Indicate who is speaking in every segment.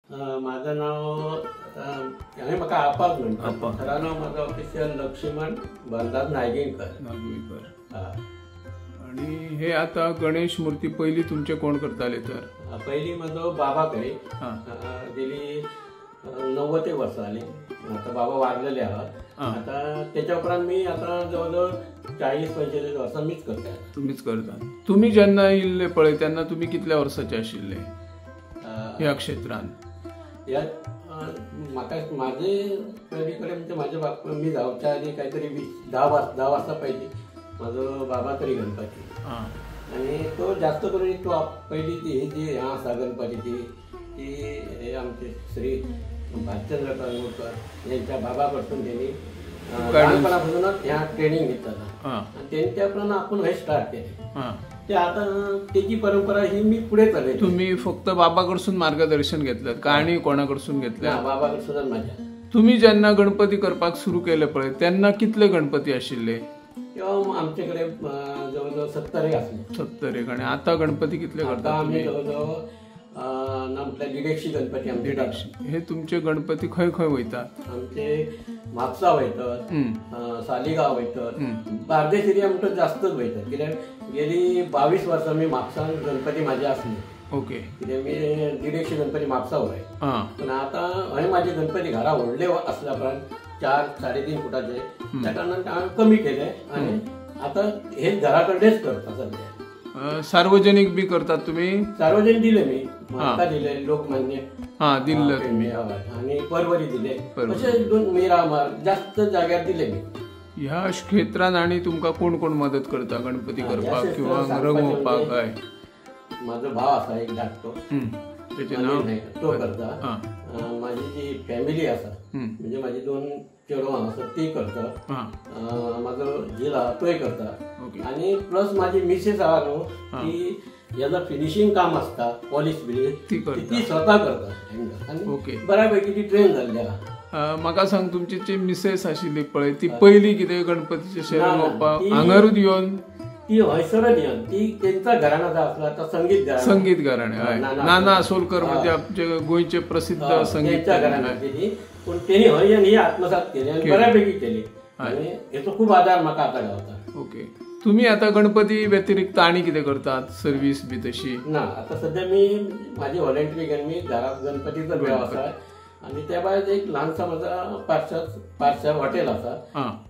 Speaker 1: माझं नाव हे म्हाका आपाच म्हणटा, खरं नाव माझं ऑफिशियल लक्ष्मण भालदास नायगिणकर.
Speaker 2: नागवेकर. आणि हे आता गणेश मूर्ती पहिली तुमचे कोण करताले तर?
Speaker 1: पहिली म्हजो बाबा करी, गेली 90 एक वर्सां जाली. आतां बाबा वारलेले आहा. आतां तेच्या उपरांत मी आतां जवळ जवळ 40-45 वर्सां मीच करता.
Speaker 2: तुमीच करता. तुमी जेन्ना इल्ले पळय तेन्ना तुमी कितल्या वर्साचे आशिल्ले ह्या क्षेत्रान?
Speaker 1: ह्या म्हाका म्हाजे पयली कडेन म्हणजे म्हाजे बाप मी जावच्या आदी कांय तरी 10 वर्सां पयलीं म्हाजो बाबा तरी गणपती. आनी तो जास्त करून तो पयली ती ही जी हें आसा गणपतीची ती हे आमचे श्री भालचंद्र कळंगूटकर यांच्या बाबा कडसून त्यांनी लहानपणापासूनच ह्या ट्रेनिंग घेतलं आनी तेंच्या उपरांत आपूण हें स्टार्ट केलें. ते आतां तेची परंपरा ही मी फुडें चलयली.
Speaker 2: तुमी फक्त बाबा कडसून मार्गदर्शन घेतलं काय आनी कोणा कडसून घेतलें?
Speaker 1: ना, बाबा कडसूनच म्हाज्या.
Speaker 2: तुमी जेन्ना गणपती करपाक सुरू केले पळय तेन्ना कितले गणपती आशिल्ले?
Speaker 1: तेव्हा आमचे कडेन जवळ जवळ 70 एक आसले.
Speaker 2: 70 एक. आनी आतां गणपती कितले करता?
Speaker 1: आमी जवळ जवळ ना म्हटल्यार 150 गणपती आमचे.
Speaker 2: 150. हे तुमचे गणपती खंय खंय वयतात?
Speaker 1: आमचे म्हापसा वयतात, सालिगांव वयतात, बार्देस एरिया म्हणटा जास्तच वयतात. कित्याक गेली 22 वर्सां मी म्हापसान गणपती म्हाजे आसले.
Speaker 2: ओके.
Speaker 1: कित्याक मी 150 गणपती म्हापसा वय. पूण आतां हय म्हाजे गणपती घरा व्हडले आसल्या उपरांत 4-3.5 फुटाचे त्या कारणान हांवें कमी केले आनी आतां हे घरा कडेच करता सध्या.
Speaker 2: सार्वजनिक बी करतात तुम्ही?
Speaker 1: सार्वजनिक दिले मी, म्हाका दिले लोकमान्य
Speaker 2: दिल्ले तुम्ही,
Speaker 1: आनी परवरी दिले, अशे 2 मिरामार जास्त जाग्यार दिले मी.
Speaker 2: ह्या क्षेत्रान आनी तुमकां कोण कोण मदत करता गणपती करपाक किंवा रंगोवपाक? काय
Speaker 1: म्हाजो भाव आसा एक धाकटो,
Speaker 2: तेचें नांव?
Speaker 1: तो करता. म्हाजी जी फॅमिली आसा म्हणजे म्हाजी 2 चेडवां आसा ती करता, म्हाजो झील आहा तोय करता, आनी प्लस म्हाजी मिसेस आहा न्हू ती हेजो फिनिशींग काम आसता पॉलिश बिलिश ती स्वता करता आनी बऱ्यापैकी ती ट्रेन जाल्ली आहा.
Speaker 2: म्हाका सांग, तुमची जी मिसेस आशिल्ली पळय ती पयली कितें गणपतीचें रंगोवपाक हांगारूच येवन?
Speaker 1: ती हयसरच येवन ती तेंच्या घराण्याचो आसला तो संगीत घराणें.
Speaker 2: संगीत घराणें, हय. नाना आसोलकर म्हणजे आमचे गोंयचे प्रसिद्ध संगीत
Speaker 1: घराण्याची ती. पूण तेणी हय येवन ही आत्मसात केली आनी बऱ्यापैकी केली आनी हेचो खूब आदार म्हाका आतां गावता.
Speaker 2: ओके. तुमी आतां गणपती व्यतिरिक्त आनी कितें करतात सर्वीस बी तशी?
Speaker 1: ना, आतां सद्या मी म्हाजी व्हॉलेंटरी घेवन मी घरांत गणपतीचो वेवसाय आनी त्या भायर एक ल्हानसो म्हजो पार्शा हॉटेल आसा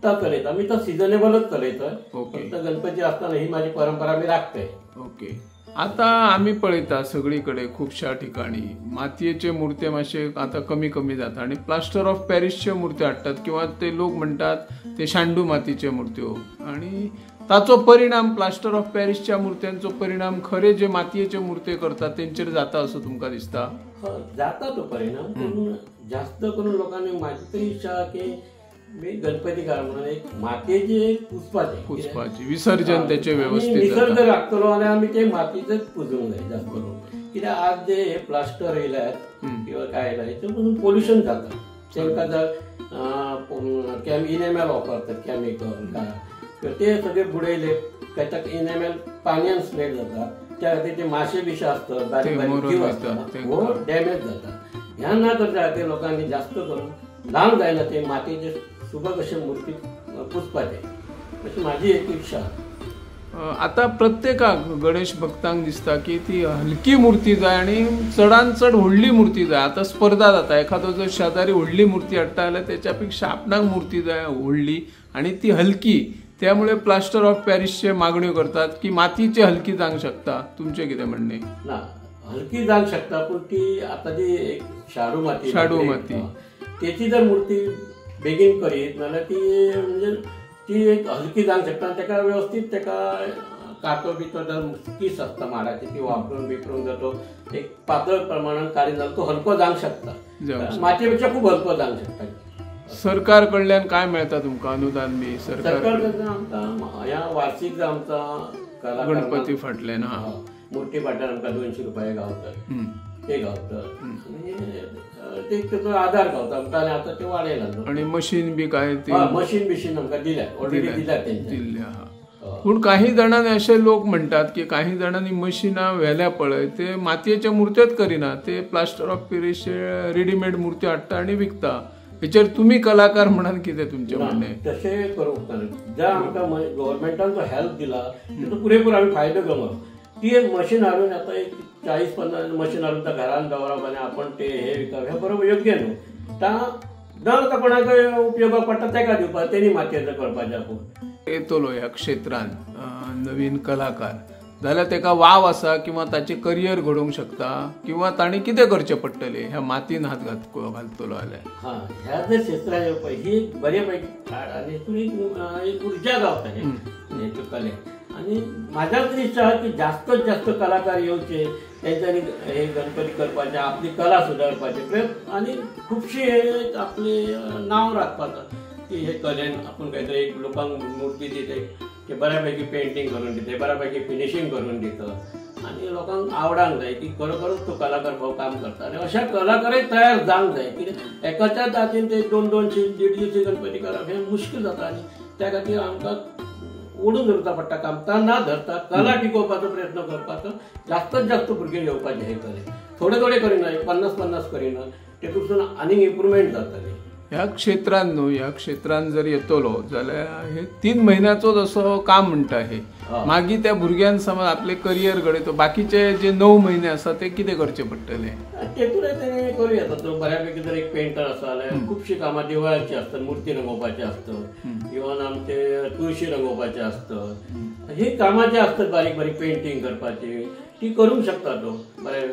Speaker 1: तो चलयता. मी तो सिजनेबलच चलयता, फक्त गणपती आसतना ही म्हाजी परंपरा मी राखतय.
Speaker 2: ओके. आतां आमी पळयता सगळी कडेन खुबश्या ठिकाणी मातयेचे मुर्ते मातशे आतां कमी कमी जाता आनी प्लास्टर ऑफ पॅरिसच्यो मुर्त्यो हाडटात किंवा ते लोक म्हणटात ते शांडू मातीच्यो मुर्त्यो, आनी ताचो परिणाम प्लास्टर ऑफ पॅरिसच्या मुर्त्यांचो परिणाम खरे जे मातयेचे मुर्त्यो करतात तेंचेर जाता असो तुमकां दिसता?
Speaker 1: जाता तो परिणाम. पूण जास्त करून लोकांनी म्हाजी तरी इच्छा की मी गणपती म्हणून एक मातयेची एक पुजपाची
Speaker 2: पुजपाची विसर्जन त्याचे व्यवस्थित
Speaker 1: निसर्ग राखतलो जाल्यार आमी ते मातयेचेच पुजूंक जाय जास्त करून. कित्याक आज जे हे प्लास्टर येयल्यात किंवा काय येयला हेचे पोल्युशन जाता. तांकां जर इनेमेल वापरतात केमिकल काय ते सगळे बुडयले ताका इनेमेल पानयान स्प्रेड जाता, त्या खातीर ते माशे बिशे आसतात बारीक बारीक जीव आसतात हो डॅमेज जाता. ह्या ना करच्या खातीर लोकांनी जास्त करून ल्हान जायना ते मातयेचे सुबक अशे मुर्ती पुजपाचे अशी म्हाजी एक इच्छा.
Speaker 2: आतां प्रत्येकाक गणेश भक्तांक दिसता की ती हलकी मूर्ती जाय आनी चडान चड व्हडली मूर्ती जाय. आतां स्पर्धा जाता, एखादो जर शेजारी व्हडली मूर्ती हाडटा जाल्यार तेच्या पेक्षा आपणाक मूर्ती जाय व्हडली आनी ती हलकी, त्यामुळे प्लास्टर ऑफ पॅरिसचे मागण्यो करतात की मातीची हलकी जावंक शकता. तुमचें कितें म्हणणें?
Speaker 1: ना, हलकी जावंक शकता पूण ती आतां जी एक शाडू माती,
Speaker 2: शाडू माती
Speaker 1: तेची जर मूर्ती बेगीन करीत नाल्यार ती म्हणजे ती एक हलकी जावंक शकता. ताका व्यवस्थीत ताका कातो बितो जर कीस आसता माडाची ती वापरून बिपरून जर तो एक पातळ प्रमाणान काडीत जाल्यार तो हलको जावंक शकता, मातये पेक्षा खूब हलको जावंक शकता.
Speaker 2: सरकार कडल्यान काय मेळटा तुमकां अनुदान बी?
Speaker 1: सरकार कडल्यान आमकां ह्या वार्षिक जो आमचा
Speaker 2: गणपती फाटल्यान
Speaker 1: मूर्ती फाटल्यान आमकां 200 रुपये गावतात, ते गावतात आनी ते तेचो आदार गावता आमकां. आनी आतां ते वाडयला
Speaker 2: आनी मशीन बी काय
Speaker 1: मशीन बिशीन आमकां दिल्या, ऑलरेडी दिल्या तेंच्या.
Speaker 2: पूण काही जाणांनी अशे लोक म्हणटात की काही जाणांनी मशिनां व्हेल्या पळय ते मातयेच्या मुर्त्योच करिना, ते प्लास्टर ऑफ पॅरिसचे रेडीमेड मुर्त्यो हाडटा आनी विकता. हेचेर तुमी कलाकार म्हणून कितें तुमचें म्हणणें?
Speaker 1: तशें करूंक ना. ज्या आमकां गव्हर्मेंटान जो हेल्प दिला तेजो पुरेपूर आमी फायदो घेवंक. ती एक मशीन हाडून आतां एक 40-50 मशीन हाडून त्या घरान दवरप आनी आपण ते हे विकप हें बरोबर योग्य न्हू. तां जर आतां कोणाकय उपयोगाक पडटा तेका दिवपाक, तेणी मातयेचो करपाचें आपूण.
Speaker 2: येतलो ह्या क्षेत्रान नवीन कलाकार जाल्यार तेका वाव आसा किंवा ताचें करियर घडोवंक शकता किंवा ताणें कितें करचें पडटलें ह्या मातयेन हात घालतलो जाल्यार?
Speaker 1: हां, ह्या जर क्षेत्रान येवपा ही बरे पैकी आनी हितून एक उर्जा गावता हे कले. आनी म्हाज्या तरी इच्छा आहा की जास्तच जास्त कलाकार येवचे, तेंच्यांनी हे गणपती करपाचे, आपली कला सुदारपाचे प्रयत्न आनी खुबशी हे आपले नांव राखपाचो की हे कलेन आपूण कांय तरी एक लोकांक मुर्ती दिता ते बऱ्यापैकी पेंटींग करून दिता, बऱ्यापैकी फिनिशींग करून दिता आनी लोकांक आवडांक जाय की खरोखरच तो कलाकार भाव काम करता. आनी अशा कलाकारय तयार जावंक जाय कित्याक एकाच्याच हातीन ते 200-200, 150 गणपती करप हें मुश्कील जाता आनी त्या खातीर आमकां ओडून धरता पडटा काम. ता ना धरता कला टिकोवपाचो प्रयत्न करपाचो, जास्तच जास्त भुरगे येवपाचे हे कले थोडे थोडे करिना, 50-50 करिना, तेतूंतसून आनीक इम्प्रुवमेंट जातली.
Speaker 2: ह्या क्षेत्रान न्हू, ह्या क्षेत्रान जर येतलो जाल्यार हे 3 म्हयन्याचोच असो काम म्हणटा हे, मागीर त्या भुरग्यान समज आपले करियर घडयतो, बाकीचे जे 9 म्हयने आसा ते कितें करचें पडटलें?
Speaker 1: तेतून तेणें करूं येता. तो बऱ्यापैकी जर एक पेंटर आसा जाल्यार खुबशीं कामां देवळाची आसतात, मुर्ती रंगोवपाची आसतात, इवन आमचे तुळशी रंगोवपाचे आसतात, ही कामां जी आसतात बारीक बारीक पेंटींग करपाची ती करूंक शकता तो बरें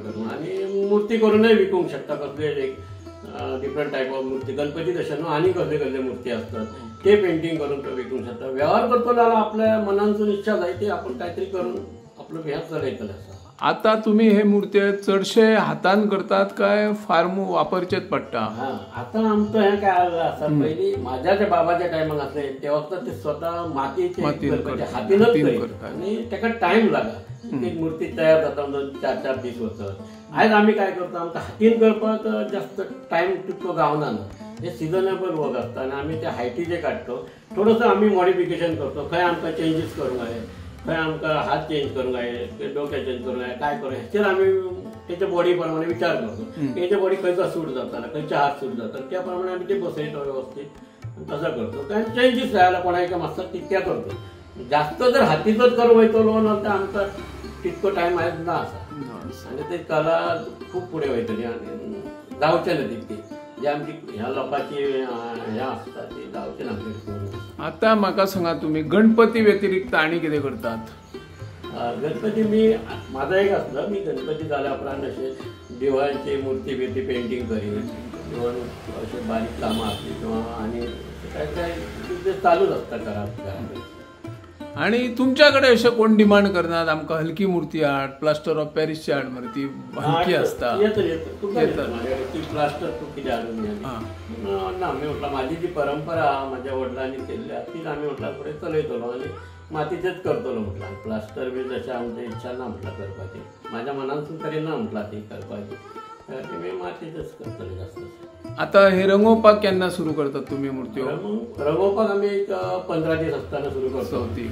Speaker 1: करून. आनी मुर्ती करूनय विकूंक शकता. कसले एक डिफरंट टायप ऑफ मुर्ती, गणपती तशें न्हू आनी कसले कसले मुर्ती आसतात ते पेंटींग करून तो विकूंक शकता. वेव्हार करतलो जाल्यार आपल्या मनांतसून इच्छा जाय ती आपूण कांय तरी करून आपलो हें चलयतले आसा.
Speaker 2: आतां तुमी हे मुर्ती चडशे हातान करतात काय फार्म वापरचेच पडटा?
Speaker 1: हां, आतां आमचो हें काय आसा, पयलीं म्हाज्या बाबाच्या टायमाक आसलें ते वखदां ते स्वता मातयेचे हातीनच करतात आनी ताका टायम लागा. एक मुर्ती तयार जाता म्हणून 4-4 दीस वचत. आयज आमी काय करता, आमकां हातीन करपाक जास्त टायम तितको गावना न्हू, हे सिजनेबल वर्क आसता आनी आमी ते हायटीचे काडटा, थोडोसो आमी मॉडिफिकेशन करता, खंय आमकां चेंजीस करूंक जाय, खंय आमकां हात चेंज करूंक जाय, डोके चेंज करूंक जाय, काय करूंक हेचेर आमी तेच्या बॉडी प्रमाणे विचार करता. तेच्या बॉडी खंयचो सूट जाता, खंयचे हात सूट जाता त्या प्रमाणे आमी ते बसयता वेवस्थीत, तसो करता. कारण चेंजीस जाय जाल्यार कोणाक मातसो तितक्या करता. जास्त जर हातीचोच करूंक वयतलो ना तर आमकां तितको टायम आयज ना आसा आनी ते कला खूब फुडें वयतली आनी जावचें ना तितकी जी आमची ह्या लोकांची हें आसता ती जावचें ना आमचे.
Speaker 2: आतां म्हाका सांगा, तुमी गणपती व्यतिरिक्त आनी कितें करतात?
Speaker 1: गणपती मी म्हाजो एक आसलो, मी गणपती जाल्या उपरांत अशें देवळांची मुर्ती बिर्ती पेंटींग करी किंवा अशें बारीक कामां आसली किंवा आनी काय काय ते चालूच आसता घरांत घरांत.
Speaker 2: आनी तुमच्या कडेन अशें कोण डिमांड करनात आमकां हलकी मुर्ती हाड, प्लास्टर ऑफ पॅरिसची हाड मरे, ती हलकी आसता?
Speaker 1: येता ती प्लास्टर तूं कितें हाडून ना. आमी म्हटलां म्हाजी जी परंपरा आहा म्हाज्या वडिलांनी केल्ली आहा तीच आमी म्हटलां फुडें चलयतलो आनी मातयेचेच करतलो म्हटलां. प्लास्टर बी तशें आमची इच्छा ना म्हटलां करपाची, म्हाज्या मनांतसून तरी ना म्हटलां ती करपाची, ती मातयेचेच करतले जास्त.
Speaker 2: आतां हे रंगोवपाक केन्ना सुरू करतात तुमी मुर्त्यो?
Speaker 1: रंगोवपाक आमी एक 15 दीस आसतना सुरू करता.
Speaker 2: चवथी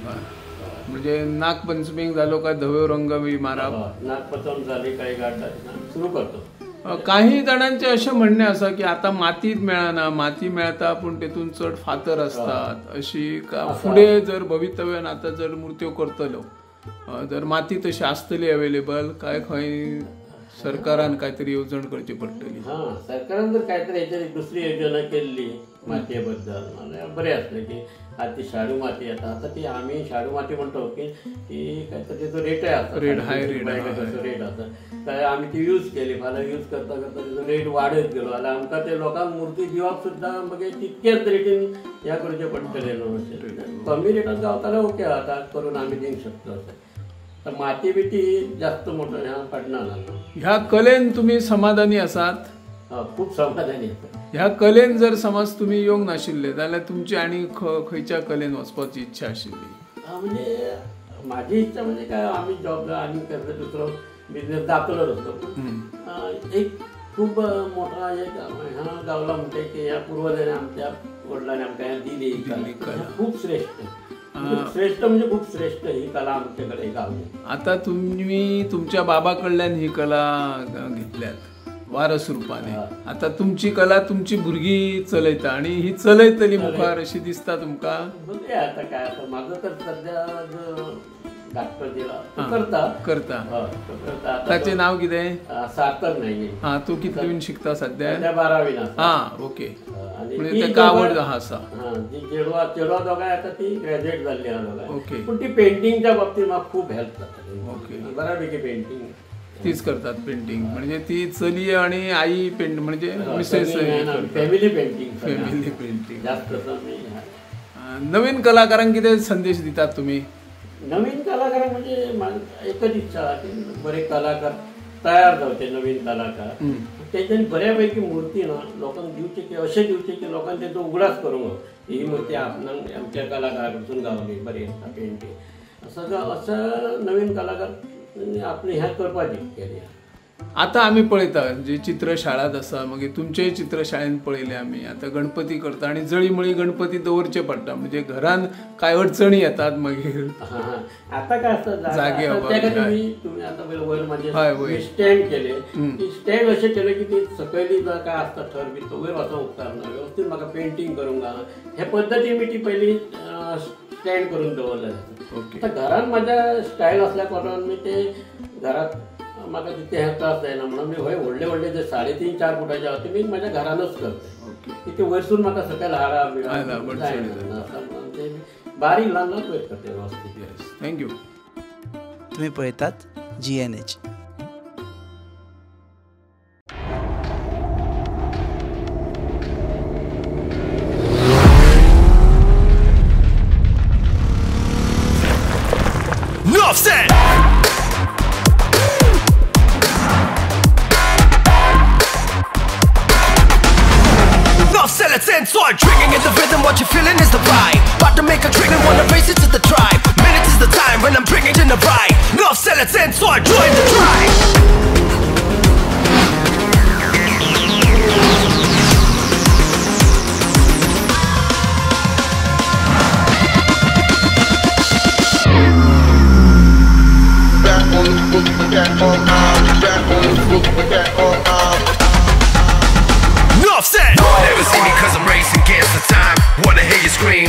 Speaker 2: म्हणजे नागपंचमीक जालो काय धव्यो रंग बी मारप?
Speaker 1: नागपंचम जाली काय 8-10 दिसांनी सुरू करतो.
Speaker 2: काही जाणांचे अशें म्हणणें आसा की आतां मातीच मेळना, माती मेळटा पूण तेतून चड फातर आसतात, अशी फुडें जर भवितव्यान आतां जर मुर्त्यो करतल्यो जर माती तशी आसतली अवेलेबल काय खंय सरकारान काहीतरी येवजण करची पडटली?
Speaker 1: हां, सरकारान जर काहीतरी हेचेर दुसरी योजना केल्ली मातये बद्दल जाल्यार बरें आसलें की आतां ती शाडू माती येता, आतां ती आमी शाडू माती म्हणटा की ती कांय तेजो रेटय आसा,
Speaker 2: रेट हाय रेट
Speaker 1: तसो रेट आसा, काय आमी ती यूज केली, फाल्यां यूज करता करता तेजो रेट वाडत गेलो जाल्यार आमकां ते लोकांक मुर्ती दिवप सुद्दां मागीर तितकेच रेटीन ह्या करचें पडटलें न्हू. अशें कमी रेटान गावता जाल्यार ओके आतां करून आमी दिवंक शकता. अशें तर माती बिती जास्त मोठो ह्या पडना.
Speaker 2: ह्या कलेन तुमी समाधानी आसात?
Speaker 1: खूब समाधानी आसा.
Speaker 2: ह्या कलेन जर समज तुमी येवंक नाशिल्ले जाल्यार तुमची आनी खंयच्या कलेन वचपाची इच्छा आशिल्ली?
Speaker 1: म्हणजे म्हाजी इच्छा म्हणजे काय आमी जॉब आनी कसलो दुसरो बिजनेस जातलोच आसलो, पूण एक खूब मोठा एक ह्या गावला म्हणटा की ह्या पुर्वजांनी आमच्या वडिलांनी आमकां हें दिली कला खूब श्रेश्ठ. श्रेष्ठ म्हणजे खूप श्रेष्ठ ही कला आमच्याकडे गावली.
Speaker 2: आता तुम्ही तुमच्या बाबा कडल्यान ही कला घेतल्यात वारस रूपाने, आता तुमची कला तुमची भुरगीं चलयता आनी ही चलयतली मुखार अशी दिसता तुमकां?
Speaker 1: बघूया आता काय. आता माझं तर सध्या धाकटो दिला करता
Speaker 2: करता. ताचें नाव कितें?
Speaker 1: सार्थक नाही.
Speaker 2: हा, तूं कितलीन शिकता सध्या?
Speaker 1: 12वी.
Speaker 2: हा, ओके. म्हणजे ताका आवड आसा.
Speaker 1: जी चेडवा चेडवा दोगांय आता ती ग्रॅज्युएट जाल्ली आहा दोगांय. ओके. पूण ती पेंटिंगच्या बाबतीत म्हाका खूब हेल्प जाता.
Speaker 2: ओके,
Speaker 1: बऱ्यापैकी पेंटिंग
Speaker 2: तीच करतात. पेंटिंग म्हणजे ती चली आणि आई पेंट म्हणजे Mrs
Speaker 1: family painting.
Speaker 2: Family painting
Speaker 1: जास्त.
Speaker 2: नवीन कलाकारांक कितें संदेश दितात तुमी?
Speaker 1: नवीन कलाकारांक म्हणजे एकच इच्छा की बरे कलाकार तयार जावचे, नवीन कलाकार तेच्यानी बऱ्यापैकी मूर्ती ना लोकांक दिवचे की अशें दिवचे की लोकांक तेचो उगडास करूंक ही मूर्ती आपणाक आमच्या कलाकारा कडसून गावली, बरी आसा पेंटींग. सगळं असं नवीन कलाकार आपले ह्या करपाची केली.
Speaker 2: आता आमी पळयता जे चित्रशाळात आसा, मागीर तुमचेय चित्रशाळेन पळयले आमी. आतां गणपती करता आनी जळीमळी गणपती दवरचे पडटा, म्हणजे घरान कांय अडचणी येतात मागीर.
Speaker 1: आता काय आसता जागे तुम्ही आता पयलीं वयर माझे स्टँड केले, स्टँड अशें केले की ती सकयली काय आसता थर बी तो वयर वचोंक उपकारना, व्यवस्थीत म्हाका पेंटींग करूंक जायना हे पद्दतीन मी ती पयलीं स्टँड करून दवरलें. आतां घरान म्हाज्या स्टायल आसल्या कारणान मी ते घरात म्हाका तितके हे त्रास जायना म्हणून मी हय व्हडले व्हडले जे 3.5-4 फुटाचे आसा ते मी म्हाज्या घरानच करता. ते वयरसून म्हाका सकयल हाडा जायना, बारीक ल्हान ल्हान वयर करता व्यवस्थीत.
Speaker 2: Thank you.
Speaker 3: तुम्ही पळयतात GNH.
Speaker 4: Start drinking in the rhythm, what you're feeling is the vibe. About to make a trigger, wanna race it to the tribe. Minutes is the time when I'm bringing in the ride. North Sellers and start join the tribe. Back on the book, back on back on the book, back on North Set. Never see me cause I'm racing against the time. Wanna hear you scream.